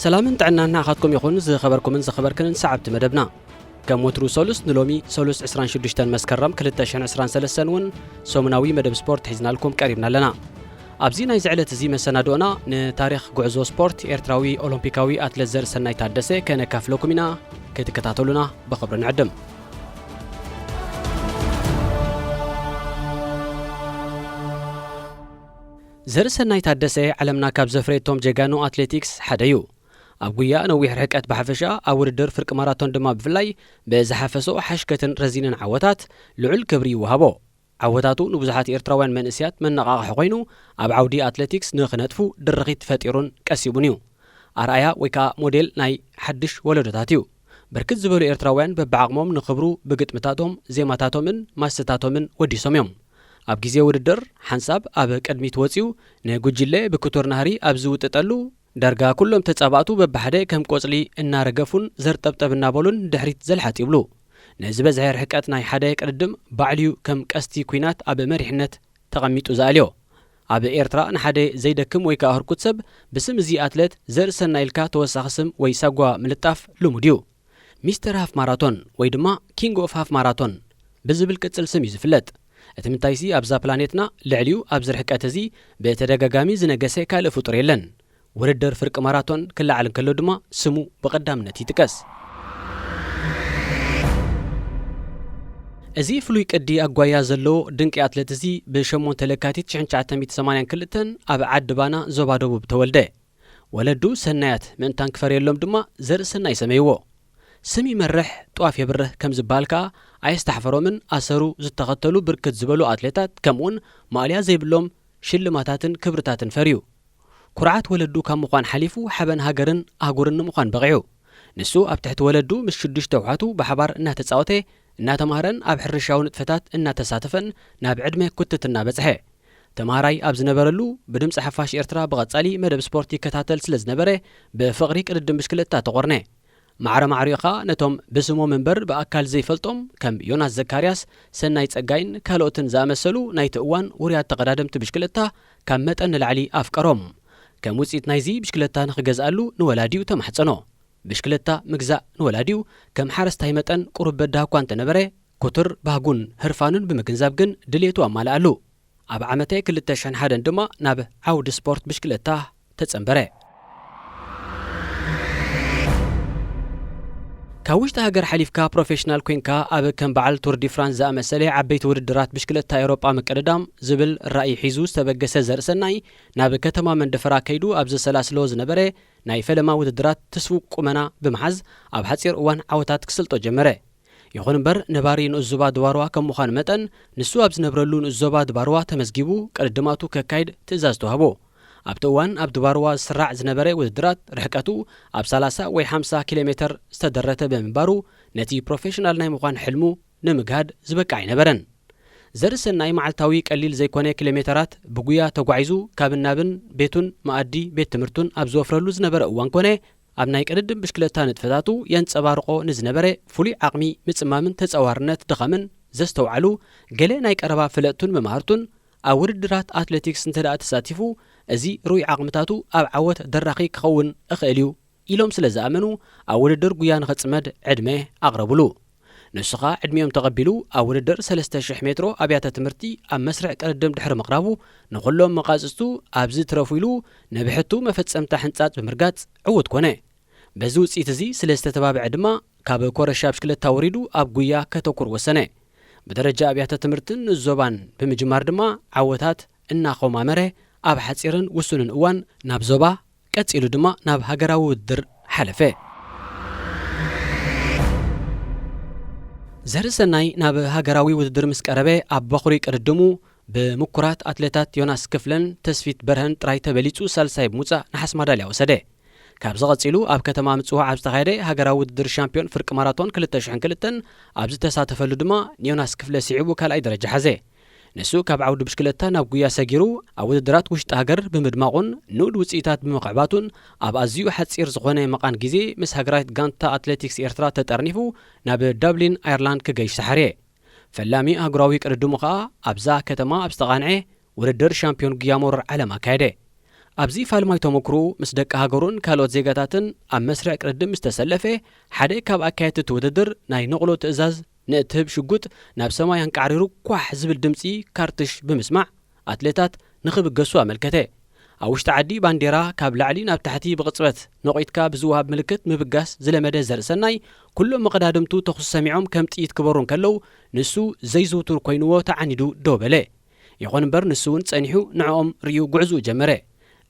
ሰላምን ጥዕናን ንዓኻትኩም ይኹን፣ ዝኸበርኩምን ዝኸበርክንን ሰዓብቲ መደብና። ከም ወትሩ ሰሉስ ንሎሚ ሰሉስ ዕስራን ሽዱሽተን መስከረም ክልተ ሽሕን ዕስራን ሰለስተን እውን ሰሙናዊ መደብ ስፖርት ሒዝናልኩም ቀሪብና ኣለና። ኣብዚ ናይዚ ዕለት እዚ መሰናድኦና ንታሪኽ ጉዕዞ ስፖርት ኤርትራዊ ኦሎምፒካዊ ኣትሌት ዘርእሰናይ ታደሰ ከነካፍለኩም ኢና። ክትከታተሉና ብኽብሪ ንዕድም። ዘርእሰናይ ታደሰ ዓለምና ካብ ዘፍረየቶም ጀጋኑ ኣትሌቲክስ ሓደ እዩ። ኣብ ጉያ ነዊሕ ርሕቀት ብሓፈሻ፣ ኣብ ውድድር ፍርቂ ማራቶን ድማ ብፍላይ ብዝሓፈሶ ሓሽከትን ረዚንን ዓወታት ልዑል ክብሪ ይወሃቦ። ዓወታቱ ንብዙሓት ኤርትራውያን መንእስያት መነቓቕሒ ኮይኑ፣ ኣብ ዓውዲ ኣትሌቲክስ ንኽነጥፉ ድርኺት ፈጢሩን ቀሲቡን እዩ። ኣርኣያ ወይ ከኣ ሞዴል ናይ ሓድሽ ወለዶታት እዩ። ብርክት ዝበሉ ኤርትራውያን በብዓቕሞም ንኽብሩ ብግጥምታቶም፣ ዜማታቶምን ማስተታቶምን ወዲሶም እዮም። ኣብ ግዜ ውድድር ሓንሳብ ኣብ ቅድሚት ወጺኡ ንጉጅለ ብክቱር ናህሪ ኣብ ዝውጥጠሉ፣ ዳርጋ ኩሎም ተጻባእቱ በብሓደ ከም ቆጽሊ እናረገፉን ዘርጠብጠብ እናበሉን ድሕሪት ዘልሓጥ ይብሉ። ንዝበዝሐ ርሕቀት ናይ ሓደ ቅድድም ባዕሉ'ዩ ከም ቀስቲ ኲናት ኣብ መሪሕነት ተቐሚጡ ዝኣልዮ። ኣብ ኤርትራ ንሓደ ዘይደክም ወይ ከኣ ህርኩት ሰብ ብስም እዚ ኣትለት ዘርእሰናይ ኢልካ ተወሳኺ ስም ወይ ሳጓ ምልጣፍ ልሙድ እዩ። ሚስተር ሃፍ ማራቶን ወይ ድማ ኪንግ ኦፍ ሃፍ ማራቶን ብዝብል ቅጽል ስም እዩ ዝፍለጥ። እቲ ምንታይሲ ኣብዛ ፕላኔትና ልዕሊኡ ኣብዚ ርሕቀት እዚ ብተደጋጋሚ ዝነገሰ ካልእ ፍጡር የለን። ውድድር ፍርቂ ማራቶን ክለዓል እንከሎ ድማ ስሙ ብቐዳምነት ይጥቀስ። እዚ ፍሉይ ቅዲ ኣጓያ ዘለዎ ድንቂ ኣትሌት እዚ ብሸሞንተ ለካቲት ሽሕን ትሽዓተ ሚእትን ሰማንያን ክልተን ኣብ ዓዲ ባና ዞባ ደቡብ ተወልደ። ወለዱ ሰናያት ምእንታን ክፈርየሎም ድማ ዘርእሰናይ ሰመይዎ። ስም ይመርሕ፣ ጧፍ የብርህ ከም ዝበሃል ከኣ ኣየስተሓፈሮምን ኣሰሩ ዝተኸተሉ ብርክት ዝበሉ ኣትሌታት ከምኡውን ማእልያ ዘይብሎም ሽልማታትን ክብርታትን ፈርዩ። ኩርዓት ወለዱ ካብ ምዃን ሓሊፉ ሓበን ሃገርን ኣህጉርን ንምዃን በቒዑ። ንሱ ኣብ ትሕቲ ወለዱ ምስ ሽዱሽተ ኣሕዋቱ ብሓባር እናተጻወተ፣ እናተማህረን ኣብ ሕርሻዊ ንጥፈታት እናተሳተፈን ናብ ዕድመ ኩትትና በጽሐ። ተማሃራይ ኣብ ዝነበረሉ ብድምጺ ሓፋሽ ኤርትራ ብቐጻሊ መደብ ስፖርት ይከታተል ስለ ዝነበረ ብፍቕሪ ቅድድም ብሽክለታ ተቖርነ። ማዕረ ማዕሪኡ ኸኣ ነቶም ብስሞም እምበር ብኣካል ዘይፈልጦም ከም ዮናስ ዘካርያስ፣ ሰናይ ጸጋይን ካልኦትን ዝኣመሰሉ ናይቲ እዋን ውሩያት ተቐዳደምቲ ብሽክለታ ካብ መጠን ንላዕሊ ኣፍቀሮም። ከም ውጽኢት ናይዚ ብሽክለታ ንኽገዝኣሉ ንወላዲኡ ተማሕጸኖ። ብሽክለታ ምግዛእ ንወላዲኡ ከም ሓረስታይ መጠን ቁሩብ በዳህ እኳ እንተነበረ፣ ኩቱር ባህጉን ህርፋኑን ብምግንዛብ ግን ድልየቱ ኣማልኣሉ። ኣብ ዓመተ ክልተ ሽሕን ሓደን ድማ ናብ ዓውዲ ስፖርት ብሽክለታ ተጸንበረ። ካብ ውሽጢ ሃገር ሓሊፍካ ፕሮፌሽናል ኮይንካ ኣብ ከም በዓል ቱር ዲ ፍራንስ ዝኣመሰለ ዓበይቲ ውድድራት ብሽክለታ ኤውሮጳ ምቅድዳም ዝብል ራእይ ሒዙ ዝተበገሰ ዘርእሰናይ፣ ናብ ከተማ መንደፈራ ከይዱ ኣብ ዘሰላስሎ ዝነበረ ናይ ፈለማ ውድድራት ትስፉው ቁመና ብምሓዝ ኣብ ሓጺር እዋን ዓወታት ክስልጦ ጀመረ። ይኹን እምበር ነባሪ ንኡስ ዞባ ድባርዋ ከም ምዃኑ መጠን ንሱ ኣብ ዝነብረሉ ንኡስ ዞባ ድባርዋ ተመዝጊቡ ቅድድማቱ ከካይድ ትእዛዝ ተዋህቦ። ኣብቲ እዋን ኣብ ድባርዋ ዝስራዕ ዝነበረ ውድድራት ርሕቀቱ ኣብ ሰላሳ ወይ ሓምሳ ኪሎ ሜተር ዝተደረተ ብምንባሩ ነቲ ፕሮፌሽናል ናይ ምዃን ሕልሙ ንምግሃድ ዝበቅዕ ኣይነበረን። ዘርእሰናይ መዓልታዊ ቀሊል ዘይኮነ ኪሎ ሜተራት ብጉያ ተጓዒዙ ካብን ናብን ቤቱን መኣዲ ቤት ትምህርቱን ኣብ ዝወፍረሉ ዝነበረ እዋን ኮነ ኣብ ናይ ቅድድም ብሽክለታ ንጥፈታቱ የንጸባርቖ ንዝነበረ ፍሉይ ዓቕሚ ምጽማምን ተጻዋርነት ድኻምን ዘስተውዓሉ ገለ ናይ ቀረባ ፈለጥቱን መማህርቱን ኣብ ውድድራት ኣትሌቲክስ እንተ ደኣ ተሳቲፉ እዚ ርኡይ ዓቕምታቱ ኣብ ዓወት ደራኺ ክኸውን እኽእል እዩ ኢሎም ስለ ዝኣመኑ ኣብ ውድድር ጉያ ንኽጽመድ ዕድመ ኣቕረቡሉ። ንሱ ኸኣ ዕድሚኦም ተቐቢሉ ኣብ ውድድር ሰለስተ ሽሕ ሜትሮ ኣብያተ ትምህርቲ ኣብ መስርዕ ቅድድም ድሕሪ ምቕራቡ ንኹሎም መቓጽጽቱ ኣብዚ ትረፉ ኢሉ ንብሕቱ መፈጸምታ ሕንጻጽ ብምርጋጽ ዕዉት ኮነ። በዚ ውጽኢት እዚ ስለ ዝተተባብዐ ድማ ካብ ኮረሻ ብሽክለታ ወሪዱ ኣብ ጉያ ከተኩር ወሰነ። ብደረጃ ኣብያተ ትምህርትን ንዞባን ብምጅማር ድማ ዓወታት እናኾማመረ ኣብ ሓጺርን ውሱንን እዋን ናብ ዞባ ቀጺሉ ድማ ናብ ሃገራዊ ውድድር ሓለፈ። ዘርእሰናይ ናብ ሃገራዊ ውድድር ምስ ቀረበ ኣብ በኹሪ ቅድድሙ ብምኩራት ኣትሌታት ዮናስ ክፍለን ተስፊት በርሀን ጥራይ ተበሊጹ ሳልሳይ ብምውጻእ ነሓስ ማዳልያ ወሰደ። ካብዚ ቀጺሉ ኣብ ከተማ ምጽዋዕ ኣብ ዝተኻየደ ሃገራዊ ውድድር ሻምፒዮን ፍርቂ ማራቶን ክልተ ሽሕን ክልተን ኣብ ዝተሳተፈሉ ድማ ንዮናስ ክፍለ ስዒቡ ካልኣይ ደረጃ ሓዘ። ንሱ ካብ ዓውዲ ብሽክለታ ናብ ጉያ ሰጊሩ ኣብ ውድድራት ውሽጢ ሃገር ብምድማቑን ንኡድ ውጽኢታት ብምኽዕባቱን ኣብ ኣዝዩ ሓጺር ዝኾነ መቓን ግዜ ምስ ሃገራዊት ጋንታ ኣትሌቲክስ ኤርትራ ተጠርኒፉ ናብ ዳብሊን ኣየርላንድ ክገይሽ ተሓርየ። ፈላሚ ኣህጉራዊ ቅድድሙ ኸኣ ኣብዛ ከተማ ኣብ ዝተቓንዐ ውድድር ሻምፒዮን ጉያ መሮር ዓለም ኣካየደ። ኣብዚ ፋልማይ ተመክሮኡ ምስ ደቂ ሃገሩን ካልኦት ዜጋታትን ኣብ መስርዕ ቅድድም ምስ ተሰለፈ፣ ሓደ ካብ ኣካየድቲ እቲ ውድድር ናይ ነቕሎ ትእዛዝ ንእትህብ ሽጉጥ ናብ ሰማይ ኣንቃዕሪሩ ኳሕ ዝብል ድምጺ ካርትሽ ብምስማዕ፣ ኣትሌታት ንኽብገሱ ኣመልከተ። ኣብ ውሽጢ ዓዲ ባንዴራ ካብ ላዕሊ ናብ ታሕቲ ብቕጽበት ነቒትካ ብዝወሃብ ምልክት ምብጋስ ዝለመደ ዘርእሰናይ፣ ኩሎም መቐዳድምቱ ተኹሲ ሰሚዖም ከም ጥይት ክበሩ እንከለዉ፣ ንሱ ዘይዝውቱር ኮይንዎ ተዓኒዱ ደው በለ። ይኹን እምበር ንሱ እውን ጸኒሑ ንዕኦም ርእዩ ጉዕዝኡ ጀመረ።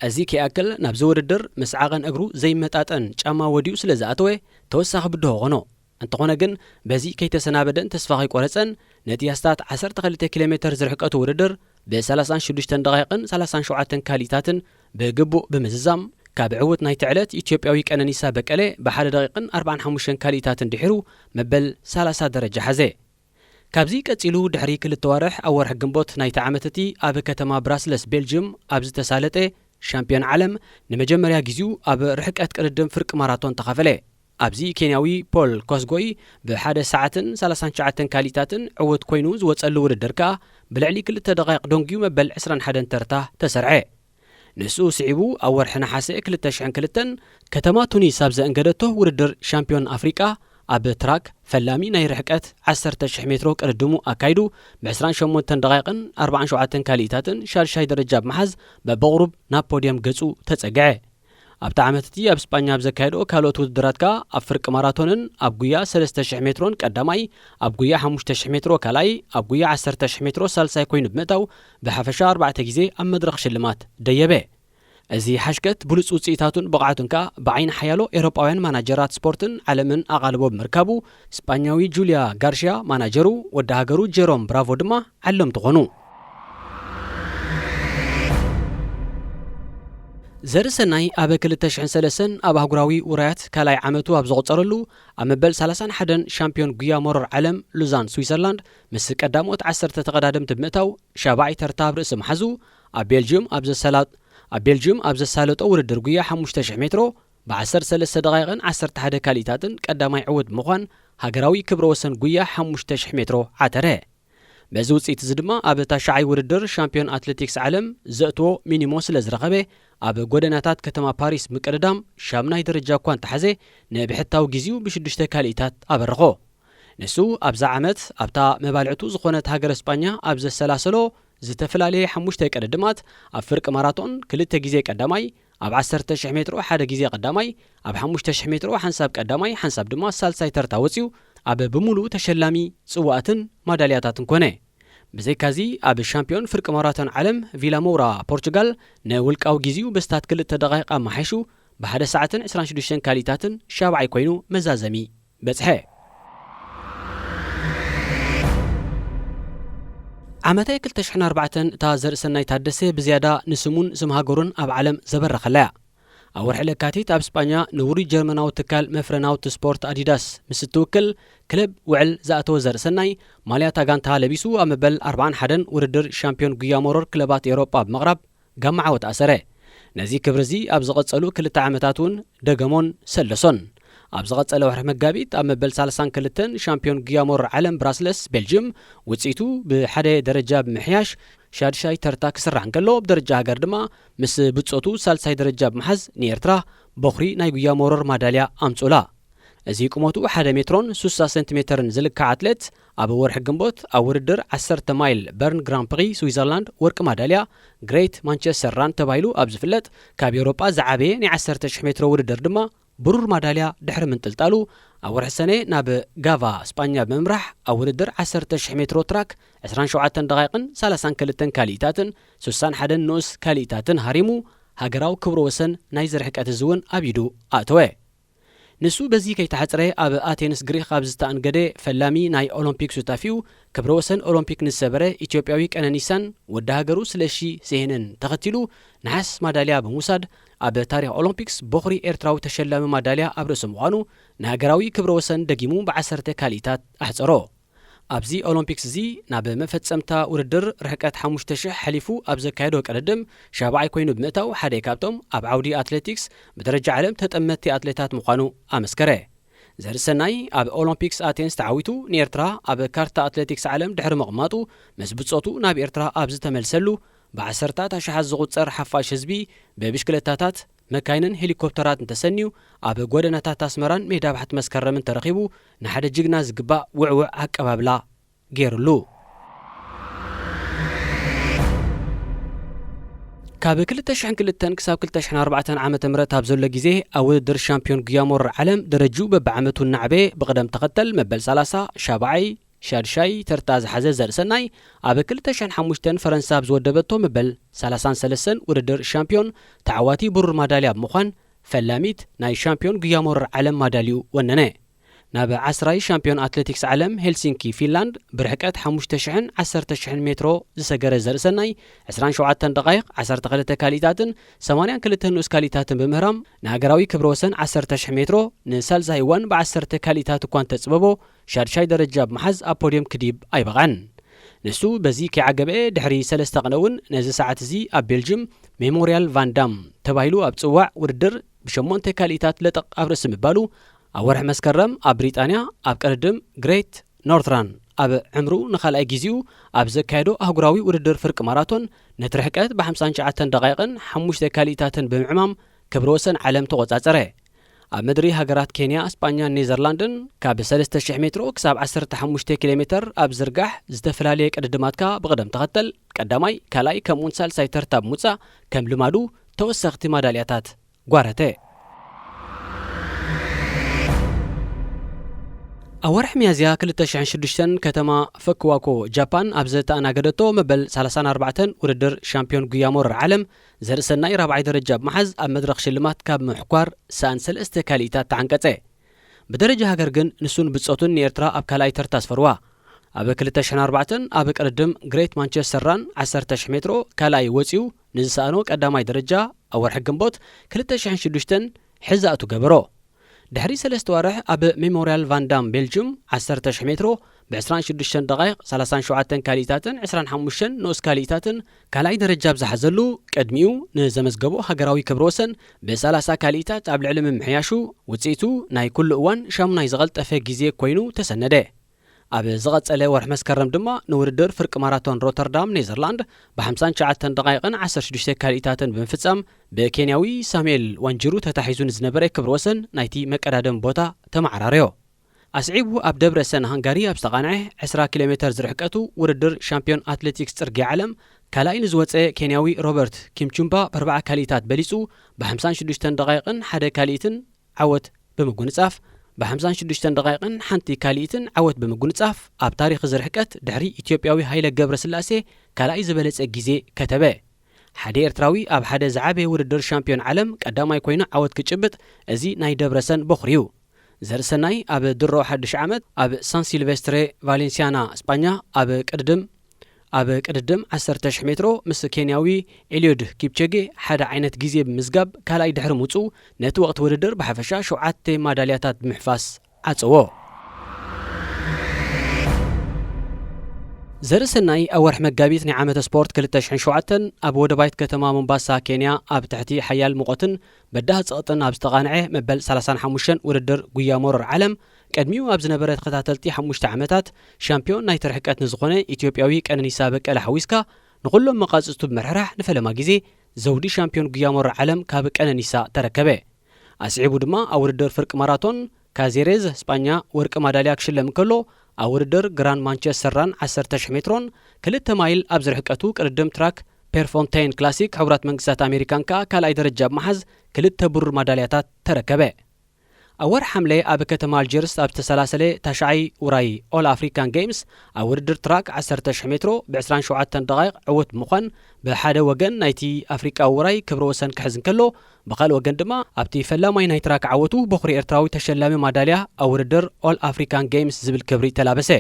እዚ ከይኣክል ናብዚ ውድድር ምስ ዓቐን እግሩ ዘይመጣጠን ጫማ ወዲኡ ስለ ዝኣተወ ተወሳኺ ብድሆ ኾኖ። እንተኾነ ግን በዚ ከይተሰናበደን ተስፋ ከይቆረጸን ነቲ ኣስታት ዓሰርተ ክልተ ኪሎ ሜተር ዝርሕቀቱ ውድድር ብ ሰላሳን ሽዱሽተን ደቓይቕን ሰላሳን ሸውዓተን ካልኢታትን ብግቡእ ብምዝዛም ካብ ዕውት ናይቲ ዕለት ኢትዮጵያዊ ቀነኒሳ በቀለ ብሓደ ደቂቕን ኣርባዓን ሓሙሽተን ካልኢታትን ድሒሩ መበል ሰላሳ ደረጃ ሓዘ። ካብዚ ቀጺሉ ድሕሪ ክልተ ዋርሕ ኣብ ወርሒ ግንቦት ናይቲ ዓመት እቲ ኣብ ከተማ ብራስለስ ቤልጅም ኣብ ዝተሳለጠ ሻምፒዮን ዓለም ንመጀመርያ ግዜኡ ኣብ ርሕቀት ቅድድም ፍርቂ ማራቶን ተኻፈለ። ኣብዚ ኬንያዊ ፖል ኮስጎይ ብሓደ ሰዓትን ሰላሳን ትሽዓተን ካልኢታትን ዕውት ኮይኑ ዝወጸሉ ውድድር ከኣ ብልዕሊ ክልተ ደቓይቕ ደንጉዩ መበል ዕስራን ሓደን ተርታ ተሰርዐ። ንሱ ስዒቡ ኣብ ወርሒ ነሓሰ ክልተ ሽሕን ክልተን ከተማ ቱኒስ ኣብ ዘእንገደቶ ውድድር ሻምፒዮን ኣፍሪቃ ኣብ ትራክ ፈላሚ ናይ ርሕቀት ዓሰርተ ሽሕ ሜትሮ ቅድድሙ ኣካይዱ ብ ዕስራን ሸሞንተን ደቓይቕን ኣርባዓን ሸውዓተን ካልኢታትን ሻድሻይ ደረጃ ብምሓዝ በብቑሩብ ናብ ፖድየም ገጹ ተጸግዐ። ኣብቲ ዓመት እቲ ኣብ ስጳኛ ኣብ ዘካየዶ ካልኦት ውድድራት ከኣ ኣብ ፍርቂ ማራቶንን ኣብ ጉያ ሰለስተ ሽሕ ሜትሮን ቀዳማይ፣ ኣብ ጉያ ሓሙሽተ ሽሕ ሜትሮ ካልኣይ፣ ኣብ ጉያ ዓሰርተ ሽሕ ሜትሮ ሳልሳይ ኮይኑ ብምእታው ብሓፈሻ ኣርባዕተ ግዜ ኣብ መድረኽ ሽልማት ደየበ። እዚ ሓሽከት ብሉጽ ውጽኢታቱን ብቕዓቱን ከኣ ብዓይኒ ሓያሎ ኤውሮጳውያን ማናጀራት ስፖርትን ዓለምን ኣቓልቦ ብምርካቡ፣ ስጳኛዊ ጁልያ ጋርሽያ ማናጀሩ፣ ወዲ ሃገሩ ጀሮም ብራቮ ድማ ዓለምቲ ኾኑ። ዘርእሰናይ ኣብ ክልተ ሽሕን ሰለስተን ኣብ ኣህጉራዊ ውራያት ካልኣይ ዓመቱ ኣብ ዘቑጸረሉ፣ ኣብ መበል ሰላሳን ሓደን ሻምፒዮን ጉያ መሮር ዓለም ሉዛን ስዊዘርላንድ ምስ ቀዳሞት ዓሰርተ ተቐዳደምቲ ብምእታው ሻብዓይ ተርታ ኣብ ርእሲ ምሓዙ፣ ኣብ ቤልጅዩም ኣብ ዘሰላ-፣ ኣብ ቤልጅዩም ኣብ ዘሳለጦ ውድድር ጉያ ሓሙሽተ ሽሕ ሜትሮ ብ ዓሰርተ ሰለስተ ደቓይቕን ዓሰርተ ሓደ ካልኢታትን ቀዳማይ ዕውት ብምዃን ሃገራዊ ክብረ ወሰን ጉያ ሓሙሽተ ሽሕ ሜትሮ ዓተረ። በዚ ውጽኢት እዚ ድማ ኣብ ታሽዓይ ውድድር ሻምፒዮን ኣትሌቲክስ ዓለም ዘእትዎ ሚኒሞ ስለ ዝረኸበ፣ ኣብ ጎደናታት ከተማ ፓሪስ ምቅድዳም ሻምናይ ደረጃ እኳ እንተሓዘ፣ ንብሕታዊ ግዜኡ ብሽዱሽተ ካልኢታት ኣበረኾ። ንሱ ኣብዛ ዓመት ኣብታ መባልዕቱ ዝኾነት ሃገረ ስጳኛ ኣብ ዘሰላሰሎ ዝተፈላለየ ሓሙሽተ ቅድድማት፣ ኣብ ፍርቂ ማራቶን ክልተ ግዜ ቀዳማይ፣ ኣብ ዓሰርተ ሽሕ ሜትሮ ሓደ ግዜ ቀዳማይ፣ ኣብ ሓሙሽተ ሽሕ ሜትሮ ሓንሳብ ቀዳማይ፣ ሓንሳብ ድማ ሳልሳይ ተርታ ወጺኡ፣ ኣብ ብምሉኡ ተሸላሚ ጽዋኣትን ማዳልያታትን ኮነ። ብዘይካዚ፣ ኣብ ሻምፒዮን ፍርቂ ማራቶን ዓለም ቪላ ሞውራ ፖርቹጋል ንውልቃዊ ግዜኡ በስታት ክልተ ደቓይቕ ኣመሓይሹ፣ ብሓደ ሰዓትን ዕስራን ሽዱሽተን ካልኢታትን ሻብዓይ ኮይኑ መዛዘሚ በጽሐ። ዓመተ ክልተ ሽሕን ኣርባዕተን እታ ዘርእሰናይ ታደሰ ብዝያዳ ንስሙን ስም ሃገሩን ኣብ ዓለም ዘበረኸላ እያ። ኣብ ወርሒ ለካቲት ኣብ ስጳኛ ንውሩይ ጀርመናዊ ትካል መፍረ ናውቲ ስፖርት ኣዲዳስ ምስ እትውክል ክለብ ውዕል ዝኣተወ ዘርእሰናይ፣ ማልያ እታ ጋንታ ለቢሱ ኣብ መበል ኣርባዓን ሓደን ውድድር ሻምፒዮን ጉያ መሮር ክለባት ኤውሮጳ ብምቕራብ ጋማ ዓወት ኣሰረ። ነዚ ክብሪ እዚ ኣብ ዝቐጸሉ ክልተ ዓመታት እውን ደገሞን ሰለሶን። ኣብ ዝቐጸለ ወርሒ መጋቢት ኣብ መበል ሰላሳን ክልተን ሻምፒዮን ጉያ መሮር ዓለም ብራስለስ ቤልጅም ውጽኢቱ ብሓደ ደረጃ ብምሕያሽ ሻድሻይ ተርታ ክስራሕ እንከሎ፣ ብደረጃ ሃገር ድማ ምስ ብጾቱ ሳልሳይ ደረጃ ብምሓዝ ንኤርትራ ቦኽሪ ናይ ጉያ መሮር ማዳልያ ኣምጽኡላ። እዚ ቁመቱ ሓደ ሜትሮን ስሳ ሰንቲሜተርን ዝልካዕ ኣትሌት ኣብ ወርሒ ግንቦት ኣብ ውድድር ዓሰርተ ማይል በርን ግራን ፕሪ ስዊዘርላንድ ወርቂ ማዳልያ ግሬት ማንቸስተር ራን ተባሂሉ ኣብ ዝፍለጥ ካብ ኤውሮጳ ዝዓበየ ናይ ዓሰርተ ሽሕ ሜትሮ ውድድር ድማ ብሩር ማዳልያ ድሕሪ ምንጥልጣሉ፣ ኣብ ወርሒ ሰነ ናብ ጋቫ ስጳኛ ብምምራሕ ኣብ ውድድር ዓሰርተ ሽሕ ሜትሮ ትራክ ዕስራን ሸውዓተን ደቓይቕን ሰላሳን ክልተን ካልኢታትን ስሳን ሓደን ንኡስ ካልኢታትን ሃሪሙ፣ ሃገራዊ ክብረ ወሰን ናይዚ ርሕቀት እዚ እውን ኣብ ኢዱ ኣእተወ። ንሱ በዚ ከይተሓጽረ ኣብ ኣቴንስ ግሪኽ ኣብ ዝተኣንገደ ፈላሚ ናይ ኦሎምፒክ ሱታፊኡ ክብረ ወሰን ኦሎምፒክ ንዝሰበረ ኢትዮጵያዊ ቀነኒሳን ወዲ ሃገሩ ስለሺ ስሄንን ተኸቲሉ ነሓስ ማዳልያ ብምውሳድ ኣብ ታሪኽ ኦሎምፒክስ ቦኽሪ ኤርትራዊ ተሸላሚ ማዳልያ ኣብ ርእሱ ምዃኑ ንሃገራዊ ክብረ ወሰን ደጊሙ ብዓሰርተ ካልኢታት ኣሕጸሮ። ኣብዚ ኦሎምፒክስ እዚ ናብ መፈጸምታ ውድድር ርሕቀት ሓሙሽተ ሽሕ ሓሊፉ ኣብ ዘካየዶ ቅድድም ሻብዓይ ኮይኑ ብምእታው ሓደ ካብቶም ኣብ ዓውዲ ኣትሌቲክስ ብደረጃ ዓለም ተጠመትቲ ኣትሌታት ምዃኑ ኣመስከረ። ዘርእሰናይ ኣብ ኦሎምፒክስ ኣቴንስ ተዓዊቱ ንኤርትራ ኣብ ካርታ ኣትሌቲክስ ዓለም ድሕሪ ምቕማጡ ምስ ብጾቱ ናብ ኤርትራ ኣብ ዝተመልሰሉ ብዓሰርታት ኣሽሓት ዝቑጸር ሓፋሽ ህዝቢ ብብሽክለታታት፣ መካይንን ሄሊኮፕተራትን ተሰንዩ ኣብ ጎደናታት ኣስመራን ሜዳ ባሕቲ መስከረምን ተረኺቡ ንሓደ ጅግና ዝግባእ ውዕውዕ ኣቀባብላ ገይሩሉ። ካብ ክልተ ሽሕን ክልተን ክሳብ ክልተ ሽሕን ኣርባዕተን ዓመተ ምህረት ኣብ ዘሎ ግዜ ኣብ ውድድር ሻምፒዮን ጉያ ሞረር ዓለም ደረጅኡ በብዓመቱ እናዕበየ ብቕደም ተኸተል መበል ሰላሳ፣ ሻብዓይ፣ ሻድሻይ ተርታ ዝሓዘ ዘርእሰናይ ኣብ ክልተ ሽሕን ሓሙሽተን ፈረንሳ ኣብ ዝወደበቶ መበል ሰላሳን ሰለስተን ውድድር ሻምፒዮን ተዓዋቲ ብሩር ማዳልያ ብምዃን ፈላሚት ናይ ሻምፒዮን ጉያ ሞረር ዓለም ማዳልዩ ወነነ። ናብ ዓስራይ ሻምፒዮን ኣትሌቲክስ ዓለም ሄልሲንኪ ፊንላንድ ብርሕቀት ሓሙሽተ ሽሕን ዓሰርተ ሽሕን ሜትሮ ዝሰገረ ዘርእሰናይ ዕስራን ሸውዓተን ደቓይቕ ዓሰርተ ክልተ ካሊእታትን ሰማንያን ክልተ ንኡስ ካሊእታትን ብምህራም ንሃገራዊ ክብረ ወሰን ዓሰርተ ሽሕ ሜትሮ ንሳልሳይ እዋን ብዓሰርተ ካሊእታት እኳ እንተጽበቦ ሻድሻይ ደረጃ ብምሓዝ ኣብ ፖድዮም ክድይብ ኣይበቓን። ንሱ በዚ ከይዓገበ ድሕሪ ሰለስተ ቅነ እውን ነዚ ሰዓት እዚ ኣብ ቤልጅም ሜሞርያል ቫንዳም ተባሂሉ ኣብ ጽዋዕ ውድድር ብሸሞንተ ካሊእታት ለጠቕ ኣብ ርእሲ ምባሉ ኣብ ወርሒ መስከረም ኣብ ብሪጣንያ ኣብ ቅድድም ግሬት ኖርትራን ኣብ ዕምሩ ንኻልኣይ ግዜኡ ኣብ ዘካየዶ ኣህጉራዊ ውድድር ፍርቂ ማራቶን ነቲ ርሕቀት ብ ሓምሳን ትሽዓተን ደቓይቕን ሓሙሽተ ካሊእታትን ብምዕማም ክብረ ወሰን ዓለም ተቖጻጸረ። ኣብ ምድሪ ሃገራት ኬንያ፣ ስጳኛን ኔዘርላንድን ካብ ሰለስተ ሽሕ ሜትሮ ክሳብ ዓሰርተ ሓሙሽተ ኪሎ ሜተር ኣብ ዝርጋሕ ዝተፈላለየ ቅድድማትካ ብቕደም ተኸተል ቀዳማይ፣ ካልኣይ ከምኡውን ሳልሳይ ተርታ ብምውጻእ ከም ልማዱ ተወሰኽቲ ማዳልያታት ጓረተ። ኣብ ወርሒ ሚያዝያ ክልተ ሽሕን ሽዱሽተን ከተማ ፈክዋኮ ጃፓን ኣብ ዘተኣናገደቶ መበል ሰላሳን ኣርባዕተን ውድድር ሻምፒዮን ጉያ ሞረር ዓለም ዘርእሰናይ ራብዓይ ደረጃ ብምሓዝ ኣብ መድረኽ ሽልማት ካብ ምሕኳር ሰኣን ሰለስተ ካልኢታት ተዓንቀጸ። ብደረጃ ሃገር ግን ንሱን ብጾቱን ንኤርትራ ኣብ ካልኣይ ተርታ ኣስፈርዋ። ኣብ ክልተ ሽሕን ኣርባዕተን ኣብ ቅድድም ግሬት ማንቸስተር ራን ዓሰርተ ሽሕ ሜትሮ ካልኣይ ወጺኡ ንዝሰኣኖ ቀዳማይ ደረጃ ኣብ ወርሒ ግንቦት ክልተ ሽሕን ሽዱሽተን ሕዚ ኣእቱ ገበሮ። ድሕሪ ሰለስተ ዋርሕ ኣብ ሜሞርያል ቫንዳም ቤልጅም ዓሰርተ ሽሕ ሜትሮ ብ ዕስራን ሽዱሽተን ደቓይቕ ሰላሳን ሸውዓተን ካልኢታትን ዕስራን ሓሙሽተን ንኡስ ካልኢታትን ካልኣይ ደረጃ ኣብ ዝሓዘሉ ቅድሚኡ ንዘመዝገቦ ሃገራዊ ክብረ ወሰን ብ ሰላሳ ካልኢታት ኣብ ልዕሊ ምምሕያሹ ውጽኢቱ ናይ ኩሉ እዋን ሻሙናይ ዝቐልጠፈ ግዜ ኮይኑ ተሰነደ። ኣብ ዝቐጸለ ወርሒ መስከረም ድማ ንውድድር ፍርቂ ማራቶን ሮተርዳም ኔዘርላንድ ብ ሓምሳን ትሽዓተን ደቓይቕን ዓሰርተ ሽዱሽተ ካልኢታትን ብምፍጻም ብኬንያዊ ሳሙኤል ዋንጅሩ ተታሒዙ ንዝነበረ ክብረ ወሰን ናይቲ መቀዳደሚ ቦታ ተመዓራረዮ። ኣስዒቡ ኣብ ደብረ ሰን ሃንጋሪ ኣብ ዝተቓንዐ ዕስራ ኪሎ ሜተር ዝርሕቀቱ ውድድር ሻምፒዮን ኣትሌቲክስ ጽርግያ ዓለም ካልኣይ ንዝወጸ ኬንያዊ ሮበርት ኪምቹምባ ብ ኣርባዓ ካልኢታት በሊጹ ብ ሓምሳን ሽዱሽተን ደቓይቕን ሓደ ካልኢትን ዓወት ብምጉንጻፍ ብ ሓምሳን ሽዱሽተን ደቓይቕን ሓንቲ ካልኢትን ዓወት ብምጉንጻፍ ኣብ ታሪኽ እዚ ርሕቀት ድሕሪ ኢትዮጵያዊ ሃይለ ገብረስላሴ ካልኣይ ዝበለጸ ግዜ ከተበ። ሓደ ኤርትራዊ ኣብ ሓደ ዝዓበየ ውድድር ሻምፒዮን ዓለም ቀዳማይ ኮይኑ ዓወት ክጭብጥ እዚ ናይ ደብረሰን በኹሪ እዩ። ዘርእሰናይ ኣብ ድሮ ሓድሽ ዓመት ኣብ ሳን ሲልቬስትሬ ቫሌንሲያና ስጳኛ ኣብ ቅድድም ኣብ ቅድድም ዓሰርተ ሽሕ ሜትሮ ምስ ኬንያዊ ኤልዮድ ኪፕቸጌ ሓደ ዓይነት ግዜ ብምዝጋብ ካልኣይ ድሕሪ ምውፅኡ ነቲ ወቕቲ ውድድር ብሓፈሻ ሸውዓተ ማዳልያታት ብምሕፋስ ዓፀዎ። ዘርእሰናይ ኣብ ወርሒ መጋቢት ናይ ዓመተ ስፖርት ክልተ ሽሕን ሸውዓተን ኣብ ወደባይት ከተማ ሞምባሳ ኬንያ ኣብ ትሕቲ ሓያል ሙቐትን በዳህ ጸቕጥን ኣብ ዝተቓንዐ መበል ሰላሳን ሓሙሽተን ውድድር ጉያ ሞረር ዓለም፣ ቅድሚኡ ኣብ ዝነበረ ተኸታተልቲ ሓሙሽተ ዓመታት ሻምፒዮን ናይቲ ርሕቀት ንዝኾነ ኢትዮጵያዊ ቀነኒሳ በቀለ ሓዊስካ፣ ንኹሎም መቓጽጽቱ ብምርሕራሕ ንፈለማ ግዜ ዘውዲ ሻምፒዮን ጉያ ሞረር ዓለም ካብ ቀነኒሳ ተረከበ። ኣስዒቡ ድማ ኣብ ውድድር ፍርቂ ማራቶን ካዜሬዝ ስጳኛ ወርቂ ማዳልያ ክሽለም እንከሎ፣ ኣብ ውድድር ግራንድ ማንቸስተር ራን ዓሰርተ ሽሕ ሜትሮን ክልተ ማይል ኣብ ዝርሕቀቱ ቅድድም ትራክ ፔርፎንቴን ክላሲክ ሕቡራት መንግስታት ኣሜሪካን ከኣ ካልኣይ ደረጃ ብምሓዝ ክልተ ብሩር ማዳልያታት ተረከበ። ኣብ ወርሒ ሓምለ ኣብ ከተማ ኣልጀርስ ኣብ ዝተሰላሰለ ታሽዓይ ውራይ ኦል ኣፍሪካን ጌምስ ኣብ ውድድር ትራክ ዓሰርተ ሽሕ ሜትሮ ብ ዕስራን ሸውዓተን ደቓይቕ ዕዉት ብምዃን ብሓደ ወገን ናይቲ ኣፍሪቃዊ ውራይ ክብረ ወሰን ክሕዝ እንከሎ፣ ብኻልእ ወገን ድማ ኣብቲ ፈላማይ ናይ ትራክ ዓወቱ በኹሪ ኤርትራዊ ተሸላሚ ማዳልያ ኣብ ውድድር ኦል ኣፍሪካን ጌምስ ዝብል ክብሪ ተላበሰ።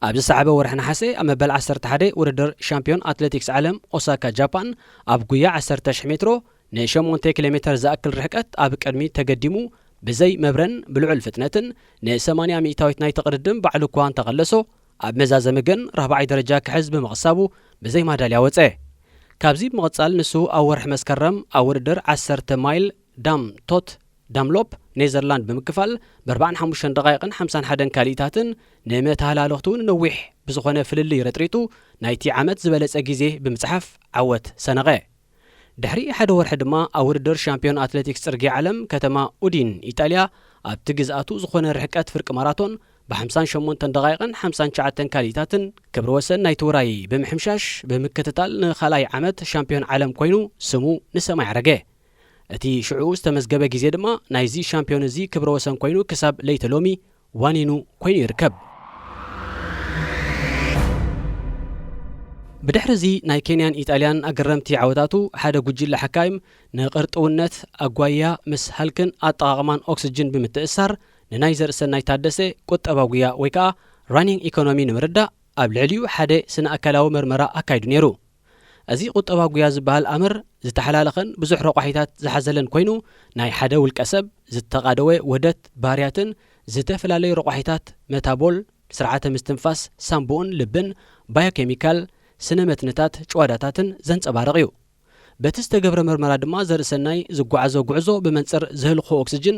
ኣብ ዝሰዓበ ወርሒ ነሓሰ ኣብ መበል ዓሰርተ ሓደ ውድድር ሻምፒዮን ኣትሌቲክስ ዓለም ኦሳካ ጃፓን ኣብ ጉያ ዓሰርተ ሽሕ ሜትሮ ንሸሞንተ ኪሎ ሜተር ዝኣክል ርሕቀት ኣብ ቅድሚት ተገዲሙ ብዘይ መብረን ብልዑል ፍጥነትን ንሰማንያ ሚእታዊት ናይቲ ቅድድም ባዕሉ እኳ እንተቐለሶ ኣብ መዛዘሚ ግን ራብዓይ ደረጃ ክሕዝ ብምቕሳቡ ብዘይ ማዳልያ ወጸ። ካብዚ ብምቕጻል ንሱ ኣብ ወርሒ መስከረም ኣብ ውድድር ዓሰርተ ማይል ዳም ቶት ዳምሎፕ ኔዘርላንድ ብምክፋል ብ45 ደቓይቕን 51 ካልኢታትን ንመተሃላለኽቱ እውን ነዊሕ ብዝኾነ ፍልልይ ረጥሪጡ ናይቲ ዓመት ዝበለጸ ግዜ ብምጽሓፍ ዓወት ሰነቐ። ድሕሪ ሓደ ወርሒ ድማ ኣብ ውድድር ሻምፒዮን ኣትሌቲክስ ጽርግያ ዓለም ከተማ ኡዲን ኢጣልያ ኣብቲ ግዝኣቱ ዝኾነ ርሕቀት ፍርቂ ማራቶን ብ58 ደቓይቕን 59 ካልኢታትን ክብረ ወሰን ናይቲ ውራይ ብምሕምሻሽ ብምክትታል ንኻልኣይ ዓመት ሻምፒዮን ዓለም ኮይኑ ስሙ ንሰማይ ዓረገ። እቲ ሽዑ ዝተመዝገበ ግዜ ድማ ናይዚ ሻምፒዮን እዚ ክብረ ወሰን ኮይኑ ክሳብ ለይቲ ሎሚ ዋኒኑ ኮይኑ ይርከብ። ብድሕሪ እዚ ናይ ኬንያን ኢጣልያን ኣገረምቲ ዓወታቱ ሓደ ጉጅለ ሓካይም ንቕርጥውነት ኣጓያ ምስ ሃልክን ኣጠቓቕማን ኦክስጅን ብምትእሳር ንናይ ዘርእሰናይ ታደሰ ቁጠባ ጉያ ወይ ከዓ ራኒንግ ኢኮኖሚ ንምርዳእ ኣብ ልዕሊኡ ሓደ ስነ ኣካላዊ መርመራ ኣካይዱ ነይሩ። እዚ ቁጠባ ጉያ ዝበሃል ኣምር ዝተሓላለኸን ብዙሕ ረቋሒታት ዝሓዘለን ኮይኑ ናይ ሓደ ውልቀ ሰብ ዝተቓደወ ውህደት ባህርያትን ዝተፈላለዩ ረቋሒታት መታቦል ስርዓተ ምስትንፋስ ሳምቡኡን ልብን ባዮኬሚካል ስነ መትንታት ጭዋዳታትን ዘንጸባርቕ እዩ። በቲ ዝተገብረ መርመራ ድማ ዘርእሰናይ ዝጓዓዞ ጉዕዞ ብመንጽር ዘህልኾ ኦክስጅን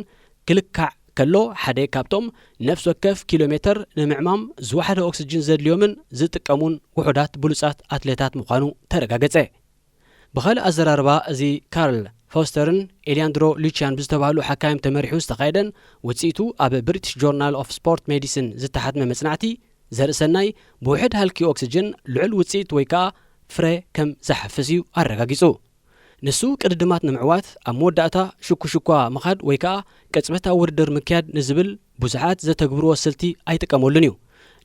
ክልካዕ ከሎ ሓደ ካብቶም ነፍሲ ወከፍ ኪሎ ሜትር ንምዕማም ዝወሓደ ኦክስጅን ዘድልዮምን ዝጥቀሙን ውሑዳት ብሉጻት ኣትሌታት ምዃኑ ተረጋገጸ። ብኻልእ ኣዘራርባ እዚ ካርል ፎስተርን ኤሊያንድሮ ሉቺያን ብዝተባህሉ ሓካይም ተመሪሑ ዝተኻየደን ውጽኢቱ ኣብ ብሪቲሽ ጆርናል ኦፍ ስፖርት ሜዲሲን ዝተሓትመ መጽናዕቲ ዘርእሰናይ ብውሕድ ሃልኪ ኦክስጅን ልዑል ውጽኢት ወይ ከዓ ፍረ ከም ዝሓፍስ እዩ ኣረጋጊጹ። ንሱ ቅድድማት ንምዕዋት ኣብ መወዳእታ ሽኩሽኳ ምኻድ ወይ ከዓ ቅጽበታዊ ውድድር ምክያድ ንዝብል ብዙሓት ዘተግብርዎ ስልቲ ኣይጥቀመሉን እዩ።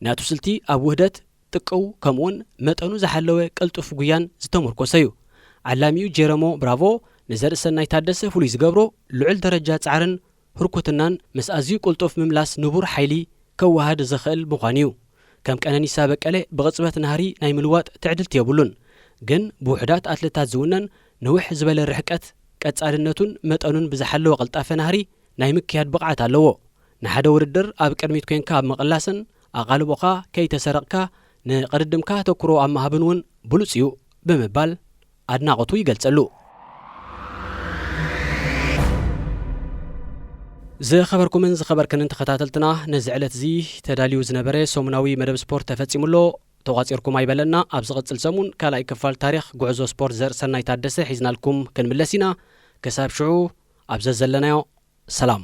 ናቱ ስልቲ ኣብ ውህደት ጥቅው ከምኡውን መጠኑ ዝሓለወ ቅልጡፍ ጉያን ዝተመርኮሰ እዩ። ዓላሚኡ ጀረሞ ብራቮ ንዘርእሰናይ ታደሰ ፍሉይ ዝገብሮ ልዑል ደረጃ ጻዕርን ህርኩትናን ምስ ኣዝዩ ቅልጡፍ ምምላስ ንቡር ሓይሊ ከወሃድ ዝኽእል ምዃኑ እዩ። ከም ቀነኒሳ በቀለ ብቕጽበት ናህሪ ናይ ምልዋጥ ትዕድልቲ የብሉን። ግን ብውሕዳት ኣትለታት ዝውነን ንውሕ ዝበለ ርሕቀት ቀጻልነቱን መጠኑን ብዝሓለወ ቅልጣፈ ናህሪ ናይ ምክያድ ብቕዓት ኣለዎ። ንሓደ ውድድር ኣብ ቅድሚት ኮንካ ኣብ ምቕላስን ኣቓልቦኻ ከይተሰረቕካ ንቕድድምካ ኣተኩሮ ኣብ ምሃብን እውን ብሉጽ እዩ ብምባል ኣድናቖቱ ይገልጸሉ። ዝኸበርኩምን ዝኸበርክንን ተኸታተልትና፣ ነዚ ዕለት እዚ ተዳልዩ ዝነበረ ሰሙናዊ መደብ ስፖርት ተፈጺሙ ኣሎ። ተቋጺርኩም ኣይበለና። ኣብ ዝቕጽል ሰሙን ካልኣይ ክፋል ታሪኽ ጉዕዞ ስፖርት ዘርእሰናይ ታደሰ ሒዝናልኩም ክንምለስ ኢና። ክሳብ ሽዑ ኣብ ዘዘለናዮ ሰላም።